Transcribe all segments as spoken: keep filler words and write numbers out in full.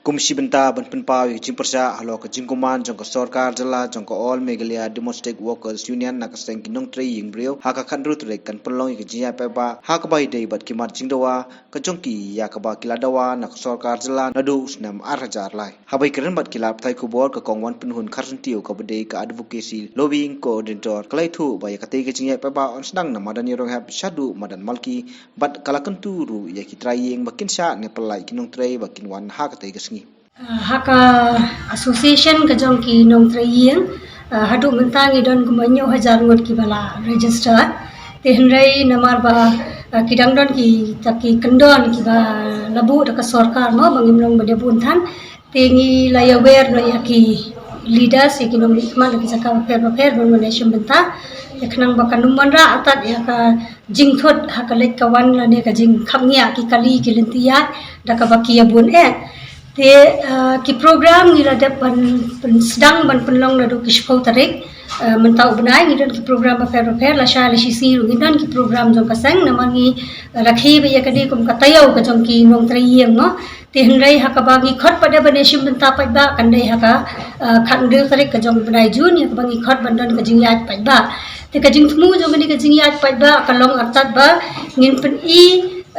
Kum shi bynta ban pynpaw ïa ka jingpyrshah halor ka jingkuman jong ka sorkar jylla jong ka All Meghalaya Domestic Workers Union na ka seng ki nongtrei ïing briew, ha ka khathynriew tarik kan pynlong ïa ka jingïaid paidbah ha kaba ïadei bad ki mat jingdawa ka jong ki ïa kaba ki la dawa na ka sorkar jylla naduh u snem ar hajar lai. Haba ïakren bad ki lad pathai khubor, ka Kong Wanpynhun Kharsyntiew kaba dei ka Advocacy Lobbying Coordinator ka la ïathuh ba ïa katei ka jingïaid paidbah yn sdang na madan Ïawrynghep shaduh madan Malki, bad ka la kyntu ruh ïa ki trai ïing ba kin shah ne pyllait ki nongtrei ba kin wan ha katei ka sngi. Ah, ha ka association ka jong ki nongtrei ïing, ah, haduh mynta ngi don kumba hynñiew hajar ngut kiba la register. Te hynrei namar ba, ah, ki dang don kita ki kyndon kiba la buh da ka sorkar mo, ba ngim long ban ïa bun than. Te ngi la ïawer noh ïa ki leaders, ïa ki nongmihkhmat na ki jaka bapher bapher ban wan ïashim bynta. Te khnang ba kan ym wanrah artat ïa ka jingthut ha ka leit ka wan lane ka jingkhapngiah ki kali ki lynti ïaid da kaba ki ïa bun eh. Te, ah, ki program ngi la dep ban pynsdang ban pynlong naduh ki shiphew tarik. Ah, mynta u bnai ngi don ki program bapher bapher, lashai lashisngi ruh ngi don ki program jong ka seng, namar ngi, ah, rakhe beit ïa kane kum ka taïew ka jong ki nongtrei ïing mo. Te hynrei ha kaba ngi khot pat de ban ïashim bynta paidbah kan dei ha ka, ah, khathynriew tarik ka jong u bnai Jun, ïa kaba ngi khot ban don ka jingïaid paidbah. Te ka jingthmu jong kane ka jingïaid paidbah ka long artat ba ngin pyni,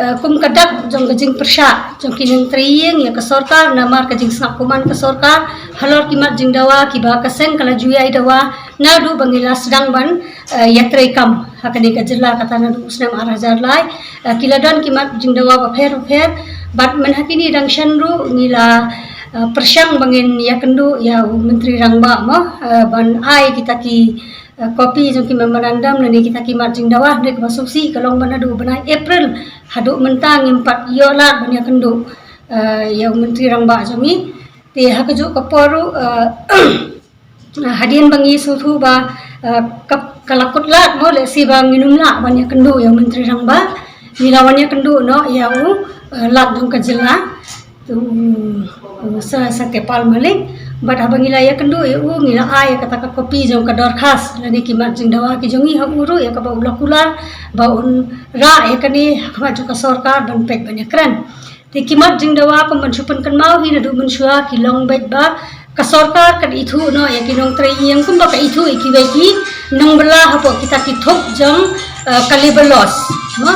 ah, kum ka dak jong ka jingpyrshah jong ki nongtrei ïing ïa ka sorkar namar ka jingsngap kuman ka sorkar halor ki mat jingdawa kiba ka seng ka la ju ïai dawa naduh ba ngi la sdang ban, ah, ïatrei kam ha kane ka jylla, kata naduh u snem ar hajar lai. Ah, ki la don ki mat jingdawa bapher bapher. Bad mynha kine dang shen ruh ngi la, ah, pyrshang ba ngin ïakynduh ïa u Myntri Rangbah mo, ah, ban ai kita ki, ah, copy jong ki memorandum lane kita ki mat jingdawa, hynrei kaba sngewsih ka long ba naduh u bnai April haduh mynta ngim pat ïoh lad ban ïakynduh, ah, ïa u Myntri Rangbah jong ngi. Te ha kajuh ka por ruh, ah, hadien ba ngi sngewthuh ba, ah, ka, ka la kut lad mo, lehse ba ngin ym lah ban ïakynduh ïa u Myntri Rangbah, ngi la wan ïakynduh noh ïa u, ah, Lat jong ka jylla, u, u Sir Satyapal Malik. Bad haba ngi la ïakynduh ïa u, ngi la ai ïa kata ka copy jong ka dorkhas lane ki mat jingdawa ki jong ngi ha u ruh, ïa kaba u la kular ba un rah ïa kane ha khmat jong ka sorkar ban peit ban ïakren. Te ki mat jingdawa kum ban shu pynkynmaw hi, naduh mynshuwa ki long beit ba ka sorkar ka ithuh noh ïa ki nongtrei ïing kumba ka ithuh ïa kiwei ki nongbylla hapoh kita ki thup jong, eh, ka labour laws mo,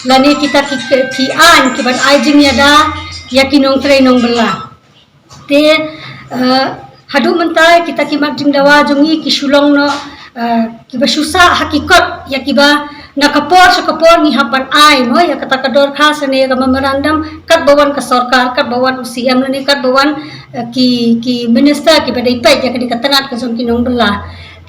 lane kita ki, ki, ki aiñ kiban ai jingïada ïa ki nongtrei nongbylla. Te, eh, haduh mynta kita ki mat jingdawa jong ngi ki shu long noh, eh, kiba shu sah ha ki kot ïa kiba na ka por sha ka por ngi hap ban ai mo ïa kata ka dorkhas lane ïa ka memorandum katba wan ka sorkar, katba wan u C M lane katba wan, eh, ki, ki minister kiba dei peit ïa kane ka tnat ka jong ki nongbylla.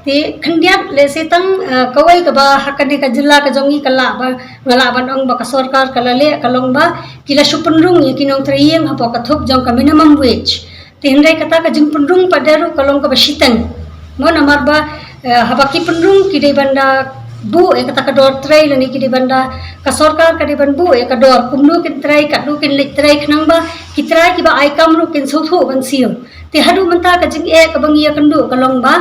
Te khyndiat lehse tang, eh, kawei kaba ha kane ka jylla ka jong ngi ka lah ba, nga lah ban ong ba ka sorkar ka la leh ka long ba ki la shu pynrung ïa ki nongtrei ïing hapoh ka thup jong ka minimum wage. Te hynrei kata ka jingpynrung pat de ruh ka long kaba shiteng mo, namar ba, eh, haba ki pynrung ki dei ban da buh ïa kata ka dor trei lane ki dei ban da, ka sorkar ka dei ban buh ïa ka dor kumno kin trei, katno kin leit trei, khnang ba ki trai kiba ai kam ruh kin sngewthuh ban siew. Te haduh mynta ka jingeh kaba ngi ïakynduh ka long ba,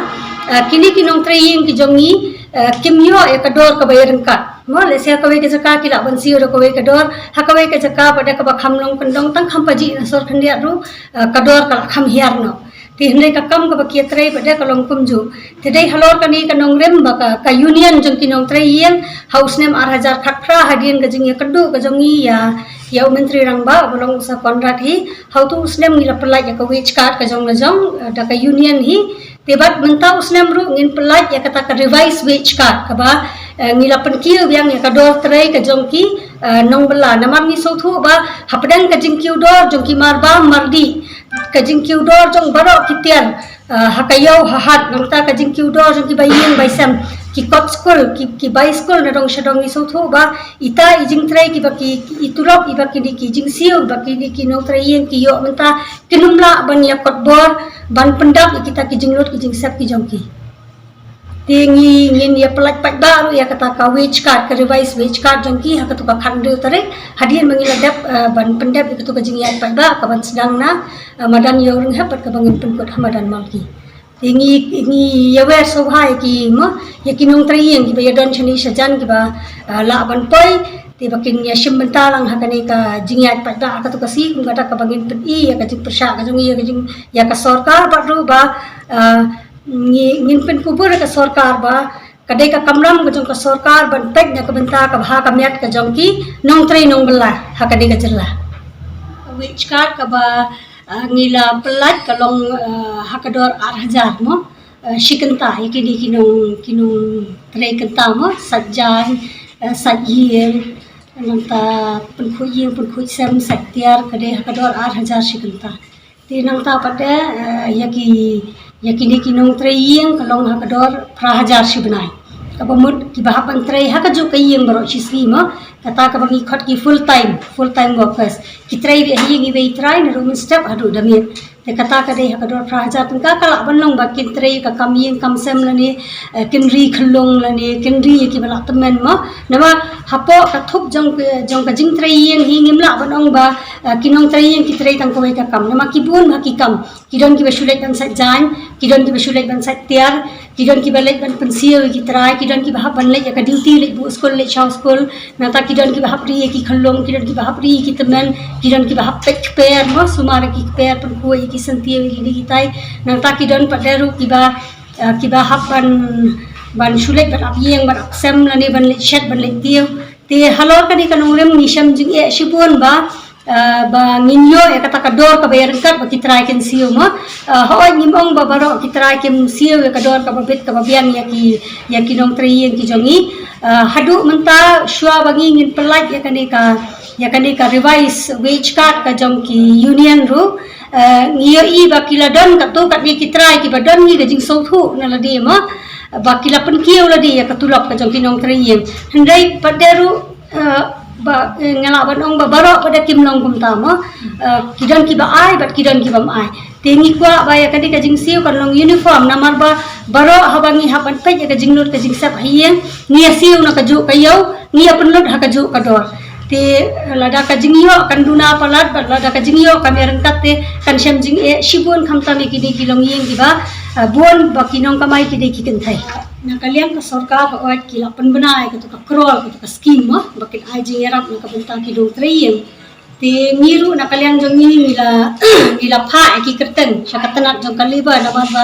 eh, kine ki nongtrei ïing ki jong ngi, eh, kim ïoh ïa ka dor kaba ïaryngkat mo. Lehse ha kawei ka jaka ki lah ban siew da kawei ka dor, ha kawei ka jaka pat de kaba kham long kyndong tang kham pajih na sor khyndiat ruh, eh, ka dor ka lah kham hiar noh. Te hynrei ka kam kaba ki ïatrei pat de ka long kumjuh. Te dei halor kane ka nongrim ba ka, ka union jong ki nongtrei ïing ha u snem ar hajar khatphra, hadien ka jingïakynduh ka jong ngi ïa, ïa u Myntri Rangbah ba long u Sir Conrad hi, ha utu u snem ngi la pyllait ïa ka wage card ka jong la jong, eh, da ka union hi. Te bad mynta u snem ruh ngin pyllait ïa kata ka revised wage card kaba, eh, ngi la pynkiew biang ïa ka dor trei ka jong ki, eh, nongbylla. Namar ngi sngewthuh ba hapdeng ka jingkiew dor jong ki marbam mardih, ka jingkiew dor jong baroh ki tiar, eh, ha ka ïew ha hat, nangta ka jingkiew dor jong ki bai ïing bai sem, ki kot skul, ki, ki bai skul na dong sha dong, ngi sngewthuh ba ita i jingtrei kiba ki, ki i tulop iba kine ki jingsiew ba kine ki nongtrei ïing ki ïoh mynta kin ym lah ban ïa kot bor ban pyndap ïa kita ki jinglut ki jingsep ki jong ki. Te ngi, ngin ïa pyllait paidbah ruh ïa kata ka wage card, ka revised wage card jong ki ha katu ka khathynriew tarik, hadien ba ngi la dep, eh, ban pyndep ïa katu ka jingïaid paidbah kaban sdang na, eh, madan Ïawrynghep bad kaba ngin pynkut ha madan Malki. Te ngi, ngi ïawer sngewbha ïa ki mo, ïa ki nongtrei ïing kiba ïadon shane shajan kiba, ah, lah ban poi, te ba kin ïashim bynta lang ha kane ka jingïaid paidbah ha katu ka sngi, kum kata kaba ngin pyni ïa ka jingpyrshah ka jong ngi ïa ka jing, ïa ka sorkar bad ruh ba, ah, ngi, ngin pynkupbor ïa ka sorkar ba ka dei ka kamram ka jong ka sorkar ban peit na ka bynta ka bha ka miat ka jong ki nongtrei nongbylla ha ka dei ka jylla. Wage cut kaba, ah, ngi la pyllait ka long, ah, ha ka dor ar hajar mo, ah, shi kynta ïa kine ki nong, ki nongtrei kynta mo, sait jaiñ, ah, sait ïing, nangta pynkhuid ïing pynkhuid sem, sait tiar, ka dei ha ka dor ar hajar shi kynta. Te nangta pat de, eh, ïa ki, ïa kine ki nongtrei ïing ka long ha ka dor phra hajar shi bnai. Kaba mut kiba hap ban trei ha kajuh ka ïing baroh shi sngi mo. Kata kaba ngi khot ki full time, full time workers. Ki trei beit ha ïing iwei i trai naduh mynstep haduh da miet. Te kata ka dei ha ka dor phra hajar tyngka, ka lah ban long ba kin trei ka kam ïing kam sem lane, eh, kin ri khyllung lane, kin ri ïa kiba lah tymmen mo. Namar hapoh ka thup jong ka, jong ka jingtrei ïing hi ngim lah ban ong ba, eh, ki nongtrei ïing ki trei tang kawei ka kam. Namar ki bun bha ki kam. Ki don kiba shu leit ban sait jaiñ, ki don kiba shu leit ban sait tiar, ki don kiba leit ban pynsiew ïa ki trai, ki don kiba hap ban leit ïa ka duty, leit buh skul, leit shaw skul. Nangta ki don kiba hap ri ïa ki khyllung, ki don kiba hap ri ïa ki tymmen, ki don kiba hap peit kper mo, sumar ïa ki kper, pynkhuid ïa ki syntiew ïa kine kitai. Nangta ki don pat de ruh kiba, eh, kiba hap ban, ban shu leit ban ap ïing, ban ap sem lane ban leit shet, ban leit tiew. Te halor kane ka nongrim ngi shem jingeh shibun ba, ah, ba ngin ïoh ïa kata ka dor kaba ïaryngkat ba ki trai kin siew mo. Ah, hooid ngim ong ba baroh ki trai kim siew ïa ka dor kaba bit kaba biang ïa ki, ïa ki nongtrei ïing ki jong ngi. Ah, haduh mynta shuwa ba ngi ngin pyllait ïa kane ka, ïa kane ka revise wage cut ka jong ki union ruh, ah, ngi ïohi ba ki la don katto katne ki trai kiba don ngi ka jingsngewthuh na lade mo, ba ki la pynkiew lade ïa ka tulop ka jong ki nongtrei ïing. Hynrei pat de ruh, eh, ba, eh, nga lah ban ong ba baroh pat de kim long kumta mo. Eh, ki don kiba ai bad ki don kibym ai. Te ngi kwah ba ïa kane ka jingsiew kan long uniform, namar ba baroh haba ngi hap ban peit ïa ka jinglut ka jingsep ha ïing, ngi ïasiew na kajuh ka ïew, ngi ïa pynlut ha kajuh ka dor. Te, eh, lada ka jingïoh kan duna palat bad lada ka jingïoh kam ïaryngkat te kan shem jingeh shibun, khamtam ïa kine ki longïing kiba, eh, bun ba ki nongkamai ki dei ki kynthei. Na ka liang ka sorkar hooid ki la pynbna ïa katu ka crawl, katu ka scheme mo, ba kin ai jingïarap na ka bynta ki nongtrei ïing. Te ngi ruh na ka liang jong ngi ngi la, ngi la phah ïa ki kyrteng sha ka tnat jong ka labour, namar ba,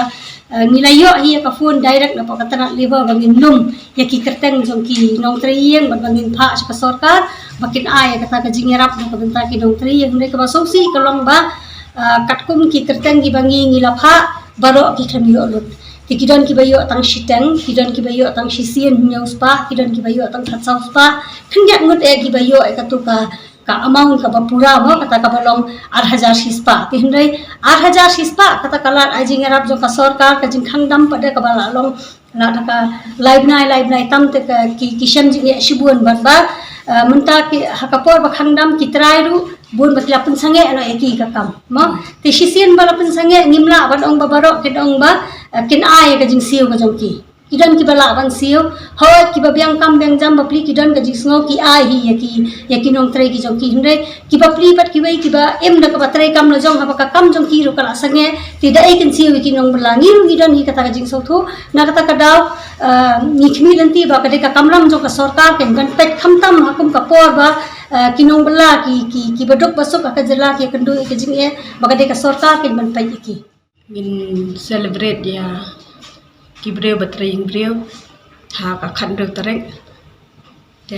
eh, ngi la ïoh hi ïa ka phone direct napoh ka tnat labour ba ngin lum ïa ki kyrteng jong ki nongtrei ïing bad ba ngin phah sha ka sorkar ba kin ai ïa kata ka jingïarap na ka bynta ki nongtrei ïing. Hynrei kaba sngewsih ka long ba, eh, katkum ki kyrteng kiba ngi, ngi la phah, baroh ki khlem ïoh lut. Te ki don kiba ïoh tang shiteng, ki don kiba ïoh tang shisien hynñiew spah, ki don kiba ïoh tang khatsaw spah. Khyndiat ngut eh kiba ïoh ïa katu ka, ka amount kaba pura mo, kata kaba long ar hajar shi spah. Te hynrei ar hajar shi spah kata ka lad ai jingïarap jong ka sorkar, ka jingkhang dam pat de kaba la long, la da ka lai bnai, lai bnai tam te ka ki, ki shem jingeh shibun bad ba, eh, mynta ki ha ka por ba khang dam ki trai ruh bun ba ki la pynsangeh noh ïa ki ka kam mo. Te shisien ba la pynsangeh ngim lah ban ong ba baroh kin ong ba, eh, kin ai ïa ka jingsiew ka jong ki. Ki don kiba lah ban siew, hooid kiba biang kam biang jam bapli ki don ka jingsngew ki ai hi ïa ki, ïa ki nongtrei ki jong ki. Hynrei kiba pli pat kiwei kiba im da kaba trei kam la jong haba ka kam jong ki ruh ka la sangeh, te da ei kin siew ïa ki nongbylla? Ngi ruh ngi don hi kata ka jingsngewthuh. Na kata ka daw, eh, ngi khmih lynti ba ka dei ka kamram jong ka sorkar kan ban peit, khamtam ha kum ka por ba, eh, ki nongbylla ki, ki, kiba duk ba suk ha ka jylla ki ïakynduh ïa ka jingeh, ba ka dei ka sorkar kan ban peit ïa ki. Ngin celebrate ïa ki briew ba trei ïing briew ha ka khathynriew tarik. Te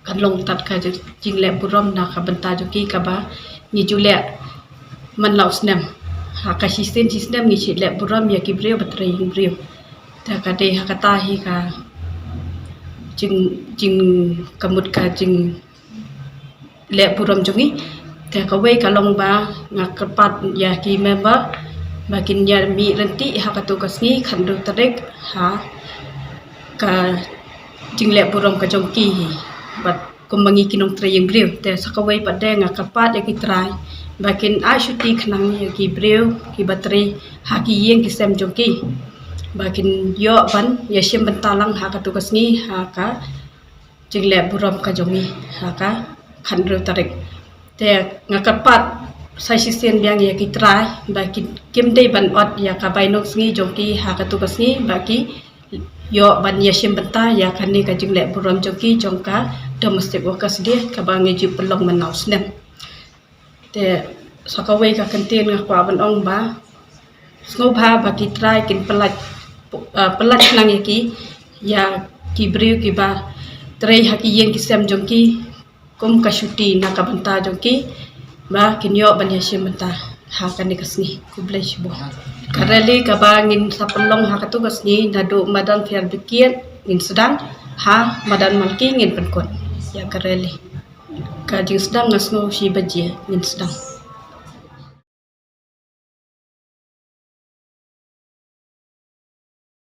kan long tad ka jing, jingleh burom na ka bynta jong ki kaba ngi ju leh man la u snem. Ha ka shisien shisnem ngi shu leh burom ïa ki briew ba trei ïing briew. Te ka dei ha kata hi ka jing, jing, ka mut ka jing leh burom jong ngi. Te kawei ka long ba nga kyrpad ïa ki member ba kin ïa mih lynti ha katu ka sngi khathynriew tarik ha ka jingleh burom ka jong ki hi. Bad kumba ngi ki nongtrei ïing briew, te sa kawei pat de nga kyrpad ïa ki trai ba kin ai shuti khnang ïa ki briew kiba trei ha ki ïing ki sem jong ki, ba kin ïoh ban ïashim bynta lang ha katu ka sngi ha ka jingleh burom ka jong ngi ha ka khathynriew tarik. Te nga kyrpad sa shisien biang ïa ki trai ba ki, kim dei ban ot ïa ka bainong sngi jong ki ha katu ka sngi, ba ki ïoh ban ïashim bynta ïa kane ka jingleh burom jong ki jong ka Domestic Workers Day kaba ngi ju pynlong mynno u snem. Te sa kawei ka kyntien nga kwah ban ong ba sngewbha ba ki trai kin pyllait, uh, pyllait khnang ïa ki, ïa ki briew kiba trei ha ki ïing ki sem jong ki kum ka shuti na ka bynta jong ki, ba kin ïoh ban ïashim bynta ha kane ka sngi. Khublei shibun. Ka rally kaba ngin sa pynlong ha katu ka sngi, naduh madan Fairbrigade ngin sdang, ha madan Malki ngin pynkut ïa ka rally. Ka jingsdang nga sngew shi baje ngin sdang.